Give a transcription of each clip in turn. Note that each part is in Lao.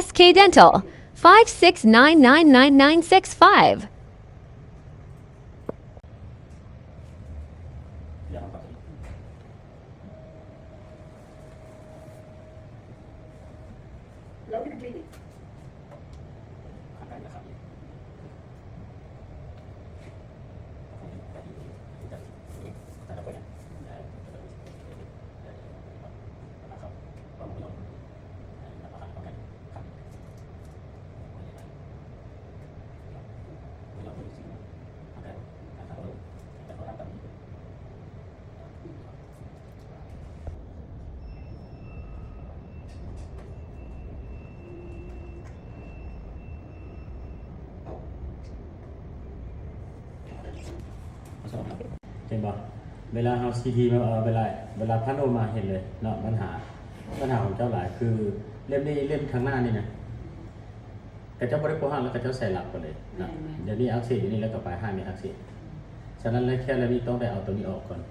S K Dental, five six nine nine nine nine six five. ເຫັນບໍ່? ເວລາເຮົາຊີດີມາ ເອີ ເວລາ ເວລາພາໂນມາເຫັນເລີຍເນາະ ບັນຫາ ບັນຫາຂອງເຈົ້າຫຼາຍ ຄືເຫຼັ້ມນີ້ ເຫຼັ້ມທາງໜ້ານີ້ນະ ເຂົາເຈົ້າບໍ່ໄດ້ປົວຮາກ ແລ້ວເຂົາເຈົ້າໃສ່ຫຼັກໄປເລີຍນະ. ແມ່ນໆ ດຽວນີ້ອັກເສບຢູ່ນີ້ ແລ້ວກໍປາຍຮາກນີ້ອັກເສບ. ສະນັ້ນແລ້ວ ແຂ້ວເຫຼັ້ມນີ້ຕ້ອງໄດ້ເອົາຕົວນີ້ອອກກ່ອນ.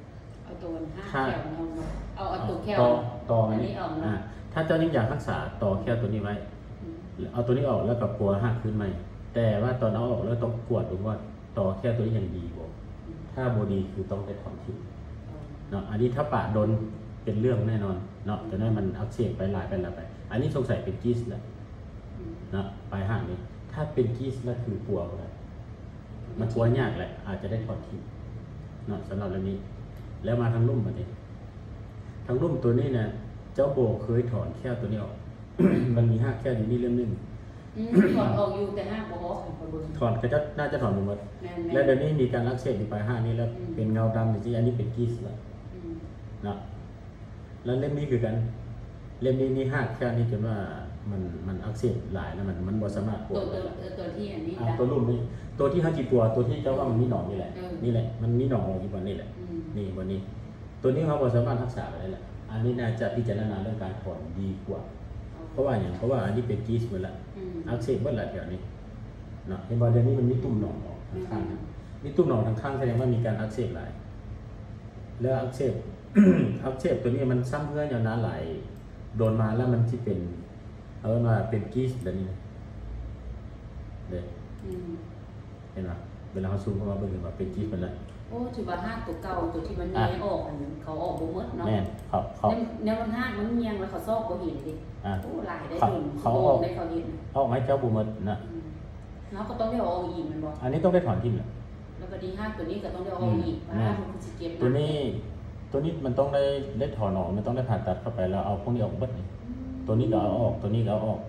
ເອົາຕົວຫ້າ ຖ້າ ແຂ້ວເຮົາເນາະ ເອົາ ເອົາຕົວແຂ້ວ ຕໍ່ ຕໍ່ອັນນີ້ ອັນນີ້ອອກເນາະ. ອາ ຖ້າເຈົ້າຍັງຢາກຮັກສາຕໍ່ແຂ້ວຕົວນີ້ໄວ້ ອືມ ເອົາຕົວນີ້ອອກ ແລ້ວກໍປົວຮາກຄືນໃໝ່. ແຕ່ວ່າຕອນເອົາອອກແລ້ວ ຕ້ອງກວດເບິ່ງວ່າຕໍ່ແຂ້ວຕົວນີ້ຍັງດີບໍ່. ອືມ ຖ້າບໍ່ດີ ຄືຕ້ອງໄດ້ຖອນຖິ້ມເນາະ. ອັນນີ້ຖ້າປະດົນ ເປັນເລື່ອງແນ່ນອນເນາະ. ອືມ ຕົວນັ້ນມັນອັກເສບໄປຫຼາຍ ໄປຫຼາຍ ໄປ. ອັນນີ້ສົງໄສເປັນກີສແລ້ວ ອືມ ເນາະ ປາຍຮາກນີ້. ຖ້າເປັນກີສແລ້ວ ຄືປົວບໍ່ໄດ້. ມັນປົວຍາກແຫຼະ ອາດຈະໄດ້ຖອນຖິ້ມເນາະ ສຳລັບເລື່ອງນີ້. ແລ້ວມາທາງລຸ່ມບັດນີ້ ທາງລຸ່ມຕົວນີ້ນະ ເຈົ້າບໍ່ເຄີຍຖອນແຂ້ວຕົວນີ້ອອກ. ມັນມີຮາກແຂ້ວຢູ່ນີ້ເຫຼັ້ມໜຶ່ງ. ອືມ ຖອນອອກຢູ່ ແຕ່ຮາກບໍ່ອອກ ຂ້ອຍເບິ່ງ. ຖອນ ເຂົາເຈົ້າໜ້າຈະຖອນບໍ່ໝົດ. ແມ່ນໆ ແລ້ວດຽວນີ້ມີການອັກເສບຢູ່ປາຍຮາກນີ້ ແລ້ວ ອືມ ເປັນເງົາດຳຈັ່ງຊີ້ ອັນນີ້ເປັນກີສແລ້ວ. ອືມ ເນາະ. ແລ້ວເຫຼັ້ມນີ້ຄືກັນ ເຫຼັ້ມນີ້ນີ້ຮາກແຂ້ວນີ້ຈົນວ່າມັນ ມັນອັກເສບຫຼາຍແລ້ວ ມັນ ມັນບໍ່ສາມາດປົວໄດ້ລະ. ຕົວ ຕົວ ຕົວທີ່ອັນນີ້ ອ່າ ຕົວລຸ່ມນີ້ ຕົວທີ່ເຮົາຊິປົວ ຕົວທີ່ເຈົ້າວ່າມັນມີໜອງນີ້ແຫຼະ. ເອີ ນີ້ແຫຼະ ມັນມີໜອງອອກຢູ່ບ່ອນນີ້ແຫຼະ. ອືມ ນີ້ບ່ອນນີ້ ຕົວນີ້ເຮົາບໍ່ສາມາດຮັກສາໄດ້ລະ. ອັນນີ້ໜ້າຈະພິຈາລະນາເລື່ອງການຖອນດີກວ່າ. ເພາະວ່າຫຍັງ? ເພາະວ່າອັນນີ້ເປັນກີສໝົດລະ. ອືມ ອັກເສບເບິດລະແຖວນີ້ເນາະ. ເຫັນບໍ່? ດຽວນີ້ມັນມີຕຸ່ມໜອງອອກທາງຂ້າງ. ອືມ ມີຕຸ່ມໜອງທາງຂ້າງ ສະແດງວ່າມີການອັກເສບຫຼາຍ. ແລ້ວອັກເສບ ອັກເສບຕົວນີ້ມັນຊ້ຳເຮື້ອຍາວນານຫຼາຍ ໂດນມາແລ້ວມັນຊິເປັນ ເຂົາເອີ້ນວ່າເປັນກີສແບບນີ້ເດ້. ອືມ ເຫັນບໍ່? ເວລາເຮົາຊູມເຂົ້າມາເບິ່ງ ເຫັນບໍ່? ເປັນກີສໝົດລະ. ໂອ້ ຖືວ່າຮາກຕົວເກົ່າ ຕົວທີ່ມັນແຍກອອກຫັ້ນ ເຂົາເອົາອອກບໍ່ໝົດເນາະ. ແມ່ນ ເຂົາ ເຂົາ ແນວ ແນວມັນຮາກມັນຍ່ຽງ ແລ້ວເຂົາຊອກບໍ່ເຫັນເດ້. ອ່າ ໂອ້ ຫຼາຍໄດ້ ເຂົາ ຕົວ ເຂົາເອົາອອກ ໄດ້ເຂົາເຫັນ. ເອົາໃຫ້ເຈົ້າບໍ່ໝົດນະ. ອືມ ເຮົາກໍຕ້ອງໄດ້ເອົາອອກອີກແມ່ນບໍ່? ອັນນີ້ຕ້ອງໄດ້ຖອນຖິ້ມແຫຼະ. ແລ້ວບັດນີ້ຮາກຕົວນີ້ກໍຕ້ອງໄດ້ເອົາອອກອີກ. ອືມ ແມ່ນ ປາດ ມັນຄືຊິເຈັບນະ. ຕົວນີ້ ຕົວນີ້ມັນຕ້ອງໄດ້ ໄດ້ຖອນອອກ ມັນຕ້ອງໄດ້ຜ່າຕັດເຂົ້າໄປ ແລ້ວເອົາພວກນີ້ອອກເບິດນີ້. ອືມ ຕົວນີ້ກໍເອົາອອກ ຕົວນີ້ກໍເອົາອອກ.